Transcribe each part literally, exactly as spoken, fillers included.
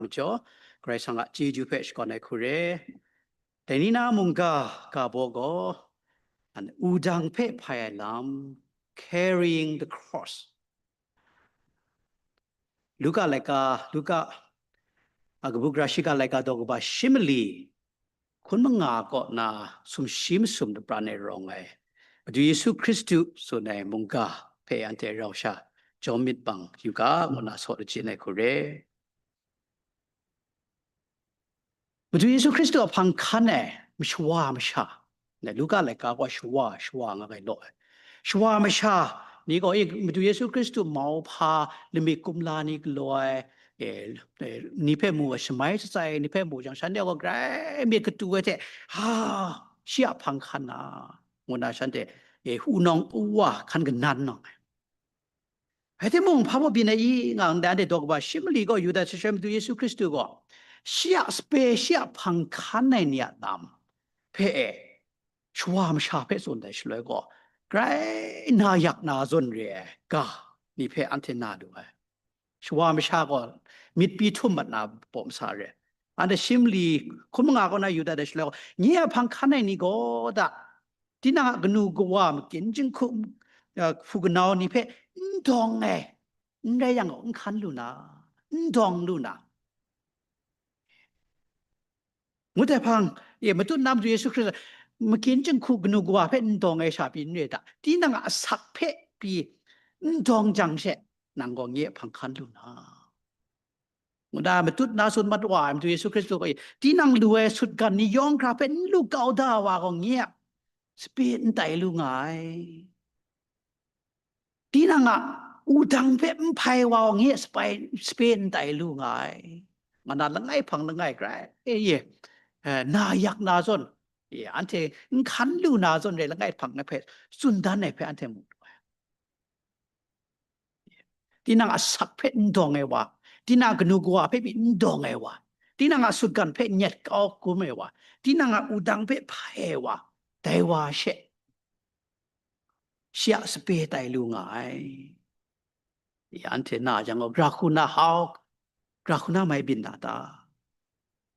Majaw, Karai Kasang a chyeju hpe shakawn ai hku re. Dai ni na mungga ga baw gaw, an wudang hpe hpai ai lam, carrying the cross. Luka laika, Luka a kabu gara shiga laika daw kaba shi mali, hkun manga kaw na sumshi masum lapran e rawng ai Madu Yesu Hkristu tsun ai mungga hpe anhte rau sha jawm myit bang yu ga, ngu na saw lachin ai hku re. Madu Yesu Hkristu a hpang hkan ai mashawa masha, na Luka laika gaw shawa, shawa nga gai law ai. Shawa masha ni gaw, e, Madu Yesu Hkristu mauhpa lamik kumla ni galaw ai, e, e, ni hpe mu ai, shamai shatsai ni hpe mu jang, shanhte gaw grai myit katu ai hte, ha, shi a hpang hkan na, ngu na shanhte, e, wunawng uwa hkan kanan nang ai. Rai timung, hpa baw byin ai i, nga ndai anhte daw kaba shi mali gaw Yuda sasha Madu Yesu Hkristu gaw, shi a sape, shi a hpang hkan ai ni a lam hpe e, shawa masha hpe tsun dai shaloi gaw, grai na yak na zawn re ai ga ni hpe anhte na lu ai. Shawa masha gaw myit pyi htum mat na pawt masa re. Anhte shi mali hkun manga kaw na Yuda dai shaloi gaw, nye a hpang hkan ai ni gaw da, tinang a kanu kawa makyin jinghku, uh, hpu kanau ni hpe n dawng ai, n rai yang gaw, n hkan lu na, n dawng lu na. Ngut ai hpang, e, matut na Madu Yesu Hkristu, makyin jinghku kanu kawa hpe n dawng ai sha pyi n re ta? Tinang a asak hpe pyi n dawng jang she, nang gaw nye hpang hkan lu na. Ngu na matut na tsun mat wa ai Madu Yesu Hkristu gaw, tinang lu ai sutgan ni yawng hkra hpe n lu kau da wa gaw, nye a sape n tai lu nga ai. Tinang a wudang hpe n hpai wa gaw, nye a sape, sape n tai lu nga ai. Nga na langai hpang langai grai, e, e, e, na yak na zawn, e, anhte n hkan lu na zawn re langai hpang hpe tsun dan ai hpe anhte mu lu ai. Tinang a asak hpe n dawng ai wa, tinang a kanu kawa hpe pyi n dawng ai wa, tinang a sutgan hpe nyet kau hkrum ai wa, tinang a wudang hpe hpai ai wa, dai wa she, shi a sape tai lu nga ai. Ya, anhte na jang gaw, gara hku na hau, gara hku na mai byin na ta?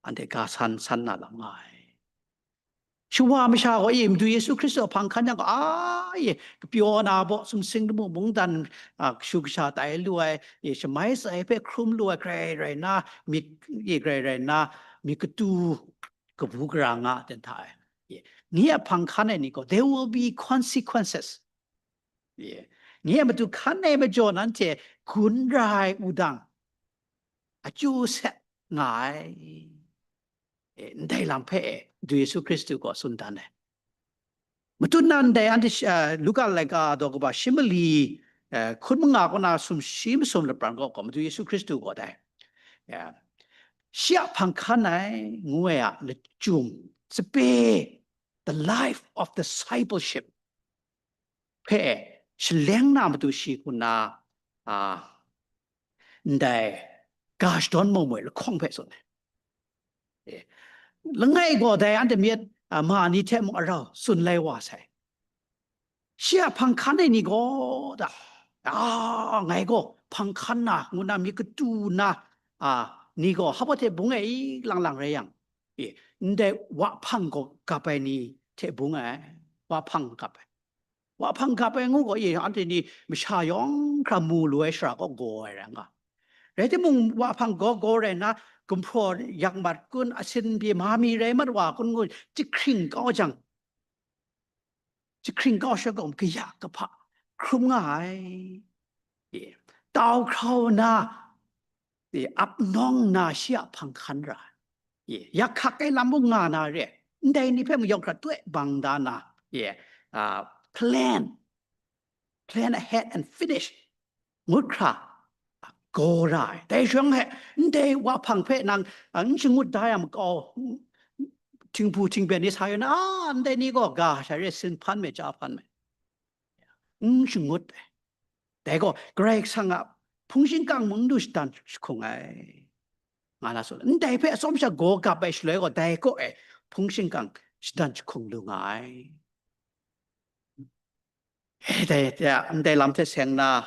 Anhte ga san san na lam nga ai. Shawa masha gaw, e, Madu Yesu Hkristu a hpang hkan yang gaw, a, e, kapyaw na baw, sumsing lamu mungdan, a, kashu kasha tai lu ai, e, shamai shatsai hpe hkrum lu ai, grai rai na, myit, e, grai rai na, myit katu kabu gara nga ten hta ai. E, nye a hpang hkan ai ni gaw, there will be consequences. E, nye a matu hkan ai majaw, nanhte gun ra ai wudang, akyu set nga ai. E, ndai lam hpe e, Madu Yesu Hkristu gaw tsun dan ai. Matut na ndai anhte shi-, ah, Luka laika daw kaba shi mali, eh, hkun manga kaw na sumshi masum lapran kaw gaw Madu Yesu Hkristu gaw dai. Ya. Shi a hpang hkan ai ngu ai a lachyum, sape, the life of discipleship hpe shaleng na matu shi hku na, a, ndai ga shadawn mawmoi lahkawng hpe tsun ai. E, langai gaw dai anhte myit, a, ma ni hte mung arau tsun lai wa sai. Shi a hpang hkan ai ni gaw da, a, ngai gaw hpang hkan na, ngu na myit katu na, a, ni gaw hpa hte bung e i lang lang rai yang, e, ndai wa hpang gaw gap ai ni hte bung ai, wa hpang gap ai. Wa hpang gap ai ngu gaw, e, anhte ni masha yawng hkra mu lu ai shara gaw gaw ai rai nga. Rai timung, wa hpang gaw gaw rai nna, gumhpraw yak mat kun, asin bye ma mi rai mat wa kun ngu, jahkring kau jang, jahkring kau sha gaw, kaya kahpa hkrum nga ai. E, tau hkrau na, e, ap nawng na shi a hpang hkan ra ai. E, yak hkak ai lam mung nga na re, ndai ni hpe mung yawng hkra twe bang da na, e, a, plan, plan ahead and finish ngut hkra, a, gaw ra ai. Dai shawng he, ndai wa hpang hpe nang, a, n shangut da yang makau, htingbu htingben ni sa yu na, a, ndai ni gaw ga sha re, sin hpan me, ja hpan me, n shangut ai. Dai gaw Karai Kasang a hpung shingkang mung n du shadan jahkung ai, nga na tsun. Ndai hpe atsawm sha gaw gap ai shaloi gaw, dai kaw e hpung shingkang shadan jahkung lu nga ai. E, dai, dai, ndai lam hte seng na,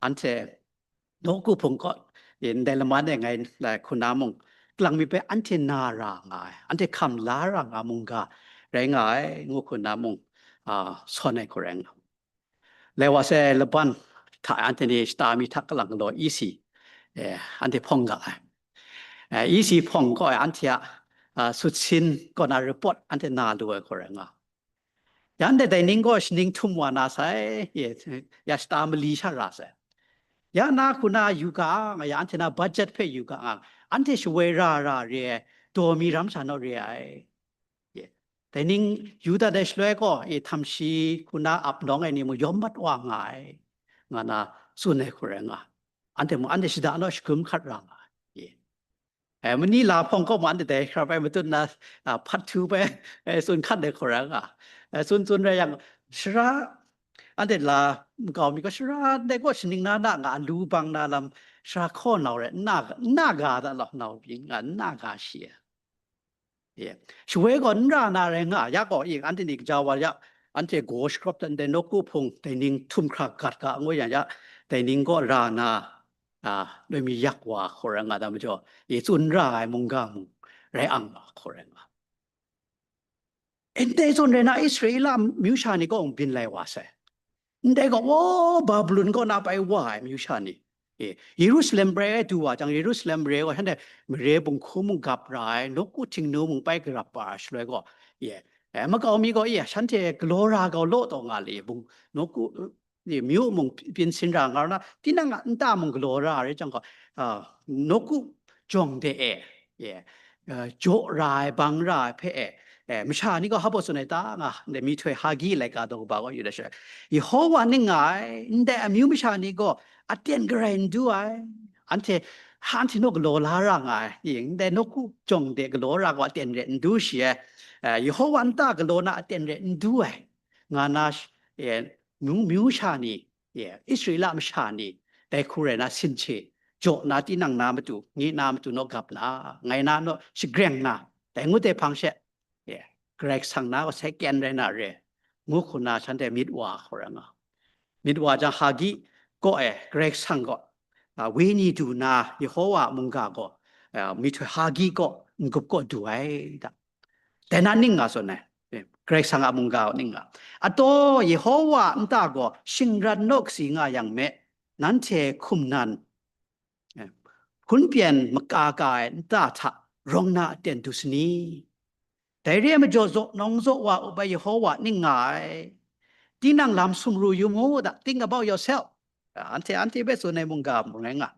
anhte nawku hpung kaw, ndai laman e ngai, eh, hku na mung, kalang mi hpe anhte na ra nga ai, anhte hkam la ra nga mungga rai nga ai, ngu hku na mung, a, sawn ai hku rai nga. Lai wa sai laban hta anhte ni shata mi hta kalang galaw isi, eh, anhte hpawng ga ai. Eh, isi hpawng gaw ai anhte a, a, sutsin kaw na report anhte na lu ai hku rai nga. Ya anhte dai ning gaw shaning htum wa na sai, ye, ya shata mali sha ra sai. Ya na hku na yu ga nga, ya anhte na budget hpe yu ga nga, anhte shawoi ra ra re ai, daw mi ram sha naw re ai. Ye. Dai ning yu dat ai shaloi gaw, e, htam shi hku na ap nawng ai ni mung yawm mat wa nga ai, nga na tsun ai hku rai nga. Anhte mung anhte shada naw shagrum hkat ra nga ai. Ye. E, mani la hpawng kaw mung anhte dai hkra bai matut na, a, hpat htu bai, e, tsun hkat ai hku rai nga. E, tsun tsun rai yang, sara, anhte la nkau mi gaw sara ndai gaw shaning na na nga lu bang na lam sara hkaw nau rai, n na, n na ga da law nau byin nga, n na ga shi ai. Ye. Shawoi gaw n ra na rai nga, ya gaw, ye, anhte ni kaja wa ya, anhte gaw shakrawp dat ndai nawku hpung dai ning htum hkra gat ga ngu yang ya, dai ning gaw ra na, a, loi mi yak wa hku rai nga da majaw, ye tsun ra ai mungga mung rai ang wa hku rai nga. Ndai zawn rai na, Israela amyu sha ni kaw byin lai wa sai. Ndai gaw, o, Babilon kaw na bai wa ai amyu sha ni. E, Yerusalem re ai du wa jang, Yerusalem re gaw, shanhte mare bunghku mung gap ra ai, nawku htingnu mung bai karap pa ai shaloi gaw, ye, e, makau mi gaw, ye, shanhte galaw ra gau law taw nga le, bung, nawku, e, myu mung pyin sin ra nga na, tinang a nta mung galaw ra ai rai jang gaw, a, nawku jawng de e, ye, a, jaw ra ai, bang ra ai hpe e, e, masha ni gaw hpa baw tsun ai ta nga, ndai myihtoi Hagi laika daw kaba gaw yu da sha, Yehowa ning nga ai, ndai amyu masha ni gaw aten garai n du ai, anhte hpa nhtoi naw galaw la ra nga ai, ye, ndai nawku jawng de galaw ra gaw aten re n du shi ai, e, Yehowa nta galaw na aten re n du ai, nga na sh-, e, myu, myu sha ni, ye, Israela masha ni, dai hku rai na sin hte, jaw na tinang na matu, nye na matu naw gap na, ngai na naw shagreng na, dai ngut ai hpang she, ye, Karai Kasang na gaw sai kyen rai na re, ngu hku na shanhte myit wa hku rai nga. Myit wa jang Hagi kaw e Karai Kasang gaw, a, wenyi du na Yehowa a mungga gaw, a, myihtoi Hagi kaw n-gup kaw du ai da. Dai na ning nga tsun ai, e, Karai Kasang a mungga ning nga. Ataw, Yehowa a nta gaw shingran naw kasi nga yang me, nanhte hkum nan, e, hpun pyen maka ka ai nta hta rawng na aten du sani? Dai re ai majaw, zaw nawng zaw wa up ai Yehowa ning nga ai. Tinang lam sumru yu mu da, think about yourself. Anhte, anhte hpe tsun ai mungga mung rai nga.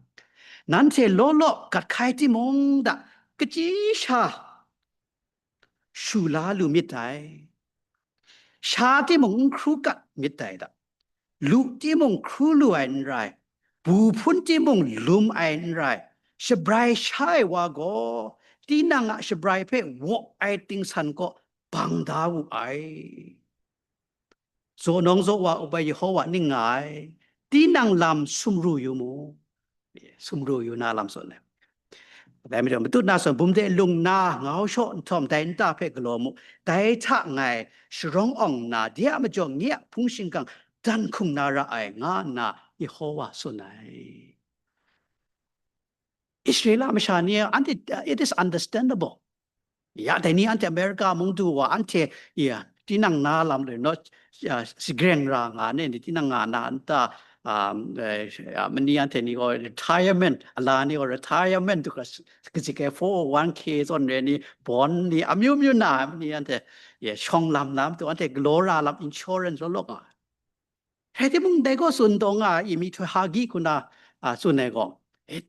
Nanhte law law gat hkai timung da, kachyi sha shu la lu myit dai. Sha timung n hkru kat myit dai da. Lu timung hkru lu ai n rai, bu hpun timung lum ai n rai, shabrai sha ai wa gaw, tinang a shabrai hpe waw ai tingsan kaw bang da wu ai. Zaw nawng zaw wa up ai Yehowa ning nga ai, tinang lam sumru yu mu. Sumru yu na lam tsun ai. Dai majaw, matut na tsun, bum de lung na, ngau shaw nhtawm, dai nta hpe galaw mu, dai hta ngai sharawng awng nna, de a majaw nye a hpung shingkang dan hkung na ra ai, nga nna Yehowa tsun ai. Israela masha ni, anhte, it is understandable. Ya, dai ni anhte America mung du wa, anhte, ya, tinang na lam le, no, ya, sigreng ra nga ne ni, tinang nga na nta, um, eh, ya, mani anhte ni gaw retirement, a la ni gaw retirement du ga, kazik ai four oh one k zawn re ni, bond ni, amyu myu na, mani anhte, ya, shawng lam lam du, anhte galaw ra lam insurance law law nga. Rai timung, dai gaw tsun taw nga ai, myihtoi Hagi hku na, a, tsun ai gaw, e,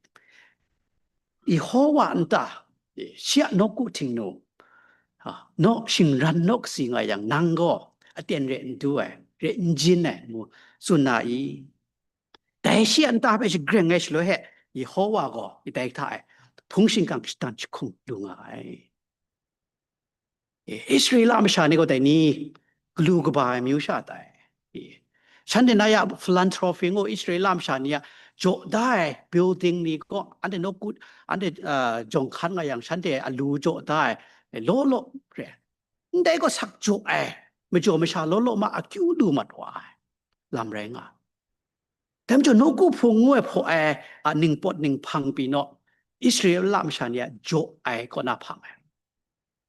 Yehowa nta, e, shi a nawku htingnu, a, naw shingran naw kasi nga yang, nang gaw aten re n du ai, re n jin ai, ngu tsun na i? Dai shi a nta hpe shagreng ai shaloi he, Yehowa gaw, e, dai hta e hpung shingkang shadan jahkung lu nga ai. E, Israela masha ni gaw dai ni galu kaba ai amyu sha tai. E, shanhte na ya philanthropy ngu Israela masha ni a jaw da ai building ni gaw, anhte nawku, anhte, ah, jawng hkan nga yang, shanhte a lu jaw da ai, e, law law re. Ndai gaw sak jaw ai majaw masha law law ma akyu lu mat wa ai lam rai nga. Dai majaw, nawku hpung ngu ai hpaw ai a ningpawt ninghpang pyi naw, Israela masha ni a jaw ai kaw na hpang ai.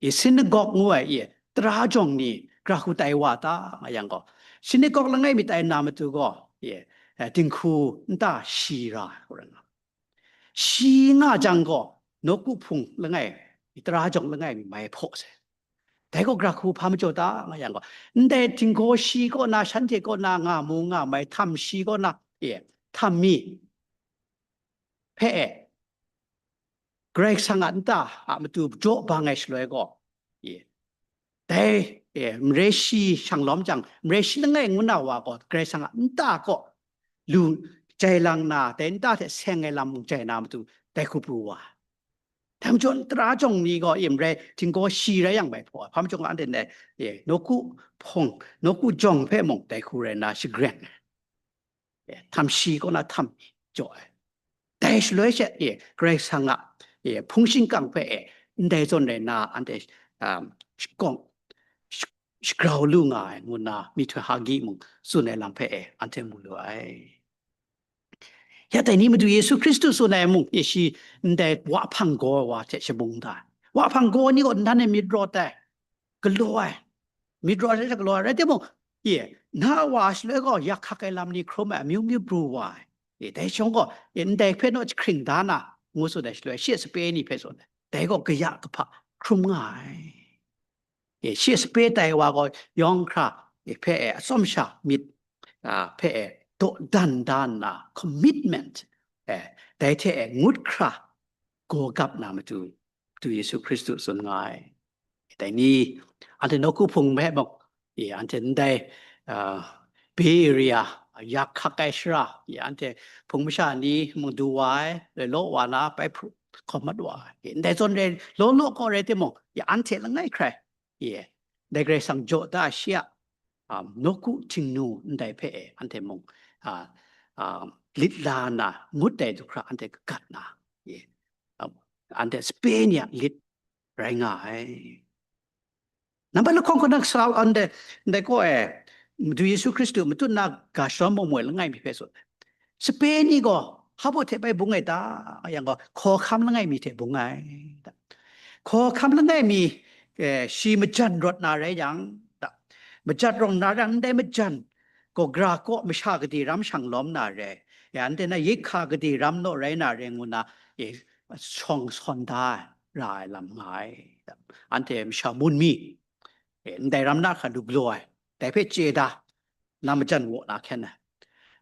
I sinagog ngu ai i tara jawng ni gara hku tai wa ta nga yang gaw, sinagog langai mi tai na matu gaw, i, eh, dinghku nta shi ra ai hku rai nga. Shi nga jang gaw, nawku hpung langai, i tara jawng langai mi mai hpaw sai. Dai gaw gara hku hpa majaw ta nga yang gaw, ndai dinghku shi kaw na, shanhte kaw na nga mu nga mai, htam shi kaw na, e, htam mi hpe e, Karai Kasang a nta a matu jaw bang ai shaloi gaw, e, dai, e, mare shi shang lawm jang, mare shi langai ngu na wa gaw, Karai Kasang a nta kaw lu jai lang na, dai nta hte seng ai lam mung jai na matu, dai hku pru wa. Dai majaw, tara jawng ni gaw, e, mare, dinghku shi rai yang mai hpaw, hpa majaw, anhte ndai, e, nawku hpung, nawku jawng hpe mung dai hku rai na shagren ai. E, htam shi kaw na htam jaw ai. Dai shaloi she, e, Karai Kasang a, e, hpung shingkang hpe, e, ndai zawn rai na, anhte, um, shakawng, sh-, shagrau lu nga ai ngu nna, myihtoi hagi mung tsun ai lam hpe, e, anhte mu lu ai. Ya dai ni Madu Yesu Hkristu tsun ai mung, e, shi ndai wa hpang gaw ai wa hte shabung da ai. Wa hpang gaw ai ni gaw nan e myit rawt ai, galaw ai, myit rawt ai hte galaw ai, rai timung, e, na a wa shaloi gaw yak hkak ai lam ni hkrum ai, amyu myu pru wa ai. E, dai shawng gaw, e, ndai hpe naw jahkring da na, ngu tsun ai shaloi, shi a sape ni hpe tsun ai. Dai gaw kaya kahpa hkrum nga ai. E, shi a sape tai wa gaw yawng hkra, e, hpe, e, atsawm sha myit, a, hpe, e, dawdan da nna, commitment, e, dai hte, e, ngut hkra gaw gap na matu, Madu Yesu Hkristu tsun nga ai. Dai ni, anhte nawku hpung hpe mung, e, anhte ndai, a, Bay Area, yak hkak ai shara, e, anhte hpung masha ni mung du wa ai, law wa na bai hpru hkawm mat wa ai. E, ndai zawn rai, law law kaw rai timung, e, anhte langai hkrai, e, dai Karai Kasang jaw da shi a, um, nawku htingnu ndai hpe, e, anhte mung, a, a, lit la nna, ngut dai du hkra anhte kagat na, e, um, anhte sape ni a lit rai nga ai. Nambat lahkawng hkawnak sa anhte, ndai kaw e, Madu Yesu Hkristu matut na ga shadawn mamu ai langai mi hpe tsun ai. Sape ni gaw, hpa baw hte bai bung ai ta, yang gaw, hkawhkam langai mi hte bung ai. Hkawhkam langai mi, eh, shi majan rawt na rai yang, majan rawng na rai yang, ndai majan gaw gara kaw masha gade ram shang lawm na re, ya, anhte na yik hka gade ram naw rai na re ngu na, e, shawng sawn da ai, ra ai lam nga ai. Anhte masha mun mi, e, ndai ram na hkra lu galaw ai, dai hpe chye da, na majan waw na hkyen ai.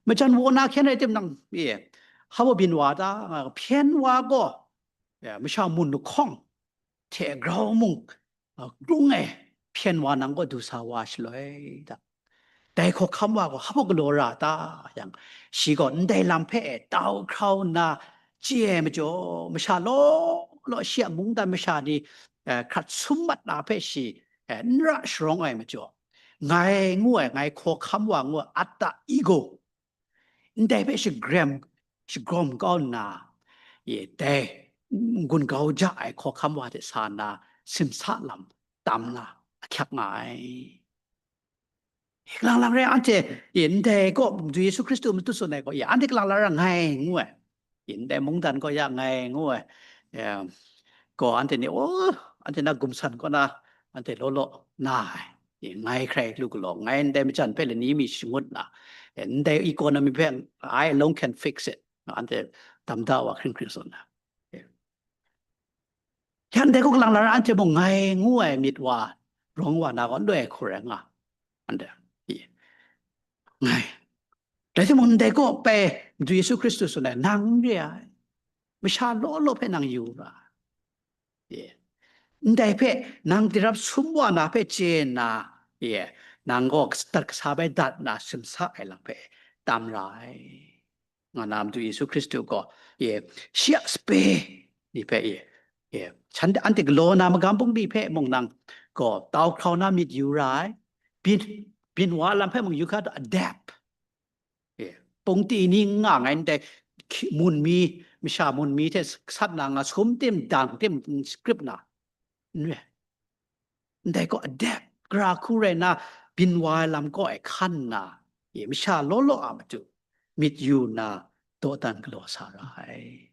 Majan waw na hkyen rai timung, e, hpa baw byin wa ta, nga hpyen wa gaw, e, masha mun lahkawng hte grau mung, a, krung e hpyen wa nang kaw du sa wa shaloi da. Dai hkawhkam wa gaw hpa baw galaw ra ta yang, shi gaw ndai lam hpe tau hkrau nna chye ai majaw, masha law law shi a mungdan masha ni, eh, hkrat sum mat na hpe shi, eh, n ra sharawng ai majaw, ngai ngu ai, ngai hkawhkam wa ngu ai, atta ego, ndai hpe shagrem, shagawm kau nna, e, dai n-gun grau ja ai hkawhkam wa hte sa nna, simsa lam tam na ahkyak nga ai. Kalang lang rai anhte, e, ndai kaw, Madu Yesu Hkristu matut tsun ai gaw, e, anhte kalang lang rai ngai ngu ai. E, ndai mungdan gaw ya ngai ngu ai. E, gaw anhte ni, oh, anhte na gumsan kaw na, anhte law law na ai. E, ngai hkrai lu galaw, ngai ndai majan hpe lani mi shangut na, e, ndai economy hpe, "I alone can fix it." Anhte dam da wa hkring hkring tsun na. E. Hkyan dai kaw kalang lang rai anhte mung ngai ngu ai myit wa, rawng wa na gaw n loi ai hku rai nga. Anhte, e, ngai. Rai timung, ndai kaw pai Madu Yesu Hkristu tsun ai, nang n re ai. Masha law law hpe nang yu ra. Ye. Ndai hpe nang dirap sum wa na hpe chye nna, ye, nang gaw dat kasa bai dat nna simsa ai lam hpe tam ra ai, nga na Madu Yesu Hkristu gaw, ye, shi a sape ni hpe, ye, ye, shanhte anhte galaw na magam bungli hpe mung nang gaw tau hkrau na myit yu ra ai, byin, byin wa lam hpe mung yu hkra ta, adapt. E, pungti ni n nga nngai, ndai hki-, mun mi, masha mun mi hte sat na nga sum tim, dang tim, n script na, n re. Ndai gaw adapt, gara hku rai na, byin wa ai lam kaw e hkan nna, e, masha law law a matu, myit yu nna dawdan galaw sa ra ai.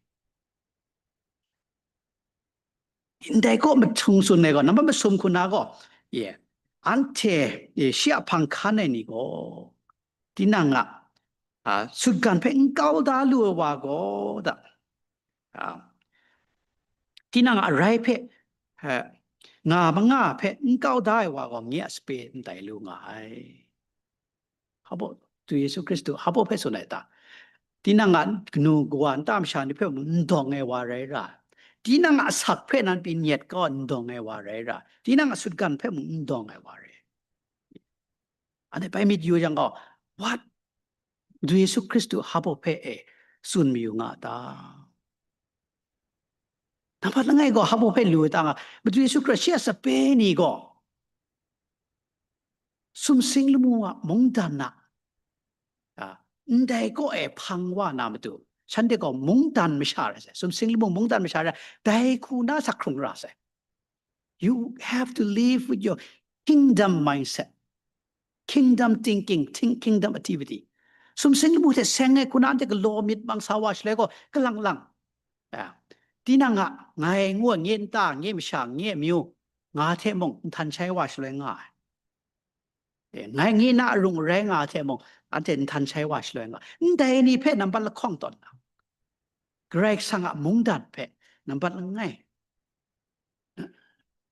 Ndai kaw mahtung tsun ai gaw, nambat masum hku na gaw, ye, anhte, ye, shi a hpang hkan ai ni gaw, tinang a, a, sutgan hpe n kau da lu ai wa gaw, da, a, tinang a arai hpe, a, nga manga hpe n kau da ai wa gaw, nye a sape n tai lu nga ai. Hpa baw, du Yesu Hkristu hpa baw hpe tsun ai ta? Tinang a kanu kawa nta masha ni hpe mung n dawng ai wa rai ra, tinang a asak hpe nan pyi nyet kau n dawng ai wa rai ra, tinang a sutgan hpe mung n dawng ai wa rai. Anhte bai myit yu yang gaw, what? Madu Yesu Hkristu hpa baw hpe e tsun mayu nga a ta? Nambat langai gaw hpa baw hpe lu ai ta nga, Madu Yesu Hkristu shi a sape ni gaw, sumsing lamu a mungdan a, a, ndai kaw e hpang wa na matu, shanhte gaw mungdan masha rai sai, sumsing lamu mungdan masha rai, dai hku na sak hkrung ra sai. You have to live with your kingdom mindset, kingdom thinking, think kingdom activity. Sumsing lamu hte seng ai hku na anhte galaw myit mang sa wa shaloi gaw, kalang lang, a, tinang a ngai ngu ai, nye nta, nye masha, nye amyu, nga hte mung nhtan shai wa shaloi nga ai. E, ngai nye na arung arai nga hte mung, anhte nhtan shai wa shaloi nga. Ndai ni hpe nambat lahkawng tawn na, Karai Kasang a mungdan hpe nambat langai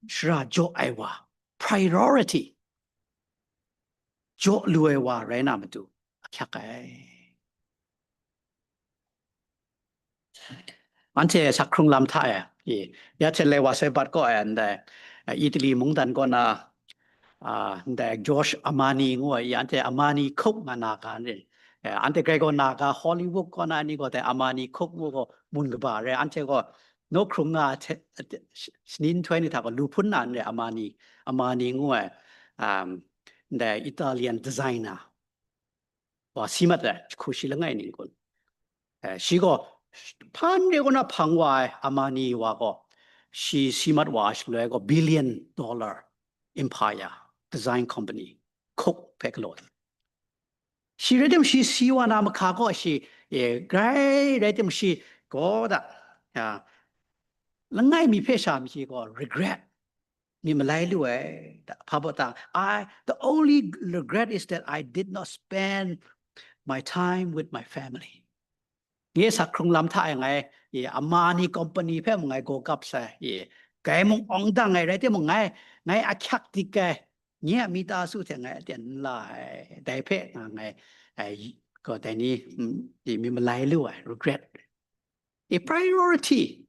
shara jaw ai wa, priority jaw lu ai wa rai na matu, ahkyak ai. Anhte sak hkrung lam hta e, i, ya hte lai wa sai bat kaw e, ndai, a, Italy mungdan kaw na, a, ndai George Armani ngu ai, i, anhte Armani Coke nga na ga ni, e, anhte grai gaw na ga Hollywood kaw na ni gaw dai Armani Coke ngu gaw mun kaba re, anhte gaw naw hkrung nga hte, hte, sh-, shanin nhtoi ni hta gaw lu hpun na n re, Armani, Armani ngu ai, um, ndai Italian designer wa si mat ai, jahku shi langai ning kun. Eh, shi gaw, hpan re kaw na hpang wa ai Armani wa gaw, shi si mat wa ai shaloi gaw, billion dollar empire, design company, Coke hpe galaw ai. Shi rai timung, shi si wa na mahka gaw, shi, e, grai rai timung, shi gaw da, ya, langai mi hpe sha mi shi gaw regret, myit malai lu ai, da, hpa baw ta, I, the only regret is that I did not spend my time with my family. Nye sak hkrung lam hta e ngai, e, Armani company hpe mung ngai gaw kap sai, e, grai mung awng dang ai rai timung, ngai, ngai ahkyak dik ai, nye a mita su hte ngai aten n la ai, dai hpe nga ngai, ai, gaw dai ni, mm, e, myit malai lu ai, regret. E, priority.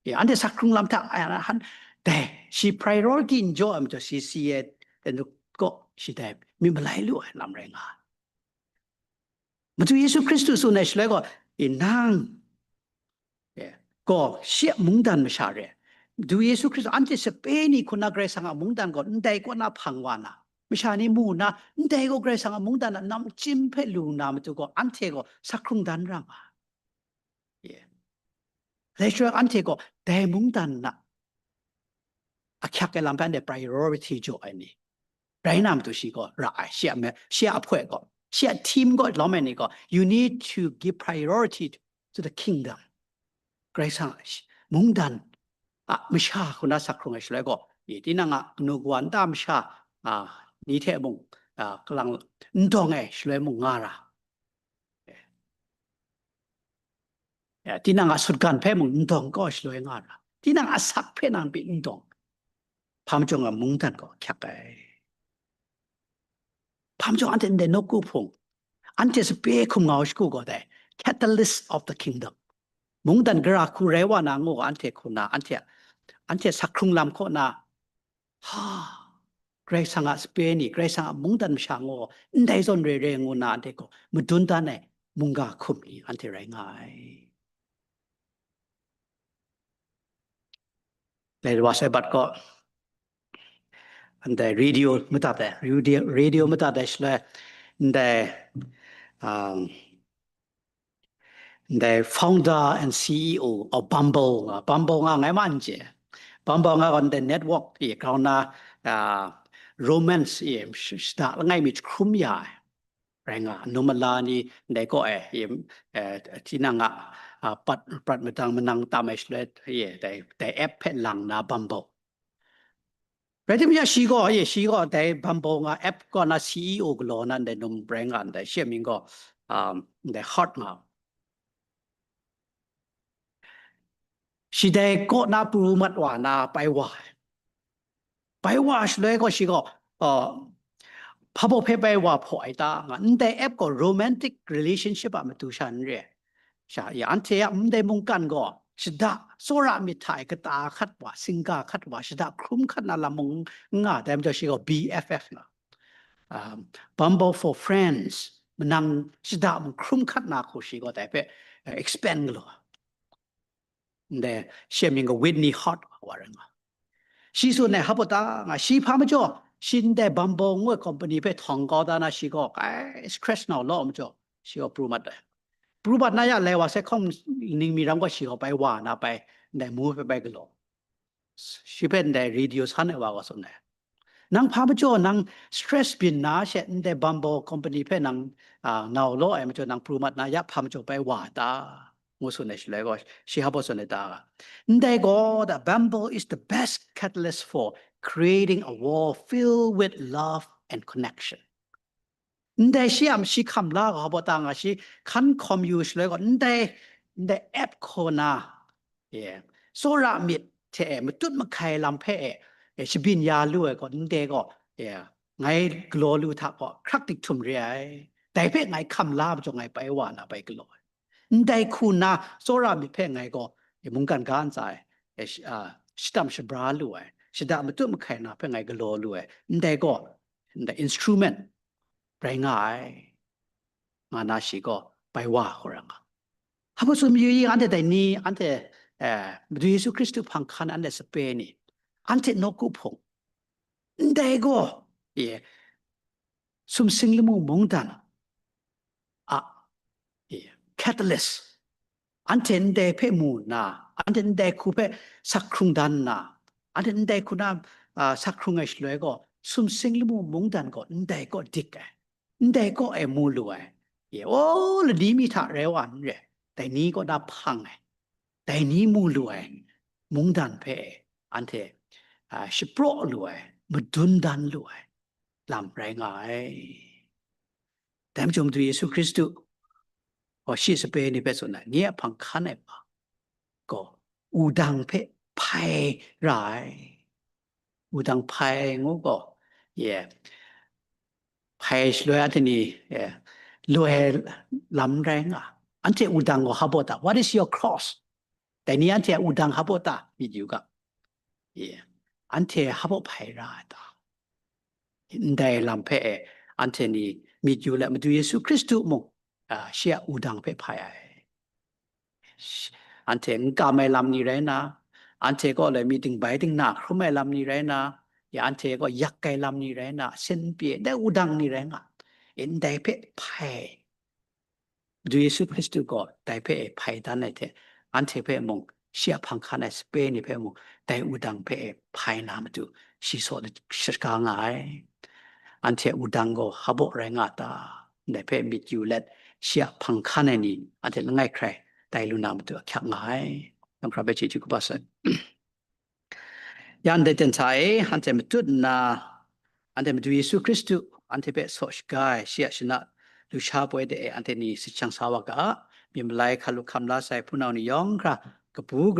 E, anhte sak hkrung lam hta, ai, han, dai, shi priority n jaw ai majaw, shi si ai, e, gaw, shi dai, myit malai lu ai lam rai nga ai. Madu Yesu Hkristu tsun ai shaloi gaw, e, nang, e, gaw, shi a mungdan masha re. Madu Yesu Hkristu anhte sape ni hku na Karai Kasang a mungdan gaw ndai kaw na hpang wa na, masha ni mu na, ndai gaw Karai Kasang a mungdan a namchyim hpe lu na matu gaw, anhte gaw sak hkrung dan ra nga ai. Ye. Dai shaloi anhte gaw dai mungdan na ahkyak ai lam hpe anhte priority jaw ai ni rai na matu shi gaw ra ai, shi a me-, shi a ahpoi gaw, shi a team gaw lawm ai ni gaw, you need to give priority to the kingdom. Karai Kasang a shi-, mungdan a masha hku na sak hkrung ai shaloi gaw, i, tinang a kanu kawa nta masha, a, ni hte mung, a, kalang n dawng ai shaloi mung nga ra. Ya, tinang a sutgan hpe mung n dawng kaw shaloi nga ra. Tinang a asak hpe nang pyi n dawng. Hpa majaw nga mungdan gaw ahkyak ai. Hpa majaw anhte ndai nawku hpung, anhte sape hkum ngau shagu gaw dai, catalyst of the kingdom. Mungdan gara hku rai wa na ngu anhte hku na, anhte, anhte sak hkrung lam kaw na, ha, Karai Kasang a sape ni, Karai Kasang a mungdan masha ngu, ndai zawn re re ngu na anhte gaw madun dan ai mungga hkum ni anhte rai nga ai. Dai wa sai bat gaw, ndai radio madat ai, radio, radio madat ai shaloi, ndai, um, ndai founder and C E O of Bumble, uh, Bumble nga ngai man je. Bumble nga gaw ndai network e grau na, uh, romance e sh-, shada langai mi jahkrum ya ai. rai nga, num ala ni ndai kaw e, tinang a, a, pat, prat madang manang tam ai shaloi, ye, dai, dai app hpe lang na Bumble. Rai timung, shi gaw, ye, shi gaw dai Bumble nga app kaw na C E O galaw na ndai num rai nga ndai, shi a mying gaw, um, ndai Hart nga. Shi dai kaw na pru mat wa na pai wa ai. Pai wa shaloi gaw shi gaw, uh, hpa baw hpe pai wa hpaw ai ta nga, ndai app gaw romantic relationship a matu sha n re ai. Sha, ya, anhte a ndai mungkan gaw shada tsawra myit hta e kata hkat wa, singga hkat wa, shada hkrum hkat na lam mung n nga, dai majaw shi gaw B F F nga. Um, Bumble for Friends, manang shada mung hkrum hkat na hku shi gaw dai hpe, uh, expand galaw. Ndai, shi a mying gaw Whitney Hart wa rai nga. Shi tsun ai hpa baw ta nga, shi hpa majaw, shi ndai Bumble ngu ai company hpe htawng kau da na shi gaw, kai, scratch nau law majaw, shi gaw pru mat ai. Pru mat na ya lai wa sai hkawng ning mi ram gaw shi gaw pai wa na pai, ndai mu hpe pai galaw. Shi hpe ndai radio san ai wa gaw tsun ai. Nang hpa majaw nang stress byin na she ndai Bumble company hpe nang, a, nau law ai majaw nang pru mat na ya hpa majaw pai wa ta? Ngu tsun ai shaloi gaw, shi hpa baw tsun ai ta ga, ndai gaw, the Bumble is the best catalyst for creating a world filled with love and connection. Ndai shi a shi hkam la ga hpa baw ta nga, shi hkan hkawm yu shaloi gaw, ndai, ndai app hkaw na, ye, tsawra myit hte e matut mahkai lam hpe e, e, shabyin ya lu ai gaw, ndai gaw, ye, ngai galaw lu hta gaw, hkrak dik htum re ai. Dai hpe ngai hkam la majaw ngai pai wa na pai galaw ai. Ndai hku na tsawra myit hpe ngai gaw, e, mungkan ga ntsa e, e, sh-, a, shadam shabra lu ai, shada matut mahkai na hpe ngai galaw lu ai, ndai gaw, ndai instrument rai nga ai, nga na shi gaw bai wa hkau ra nga. Hpa baw tsun mayu i, anhte dai ni, anhte, eh, Madu Yesu Hkristu hpang hkan anhte sape ni, anhte nawku hpung, ndai gaw, e, sumsing lamu mungdan a, e, catalyst, anhte ndai hpe mu nna, anhte ndai hku hpe sak hkrung dan nna, anhte ndai hku na, a, sak hkrung ai shaloi gaw, sumsing lamu mungdan gaw ndai kaw dik ai, ndai kaw e mu lu ai. Ye, o, lani mi hta rai wa n re, dai ni kaw na hpang ai, dai ni mu lu ai mungdan hpe anhte, a, shapraw lu ai, madun dan lu ai lam rai nga ai. Dai majaw Madu Yesu Hkristu gaw shi sape ni hpe tsun ai, nye a hpang hkan ai wa gaw wudang hpe hpai ra ai. Wudang hpai ngu gaw, ye, hpai shaloi anhte ni, ye, loi lam rai nga. Anhte wudang gaw hpa baw ta? What is your cross? Dai ni anhte a wudang hpa baw ta? Myit yu ga. Ye, anhte hpa baw hpai ra ai ta? Ndai lam hpe e, anhte ni myit yu let, Madu Yesu Hkristu mung, a, shi a wudang hpe hpai ai. Sh-, anhte n kam ai lam ni rai nna, anhte kaw le myit dingbai dingna hkrum ai lam ni rai nna, ya anhte kaw yak ai lam ni rai nna, sin n pyi ai, ndai wudang ni rai nga, e, ndai hpe hpai. Madu Yesu Hkristu gaw dai hpe e hpai dan ai hte, anhte hpe mung, shi a hpang hkan ai sape ni hpe mung, dai wudang hpe e hpai na matu, shi saw shaga nga ai. Anhte a wudang gaw hpa baw rai nga ta? Ndai hpe myit yu let, shi a hpang hkan ai ni anhte langai hkrai tai lu na matu ahkyak nga ai. Namhkra hpe chyeju kaba sai. Ya ndai ten hta e, anhte matut nna, anhte Madu Yesu Hkristu anhte hpe saw shaga ai, shi a shana lusha poi de e anhte ni sachang sa wa ga, myi malai hkalu hkam la sai hpunau ni yawng hkra, kabu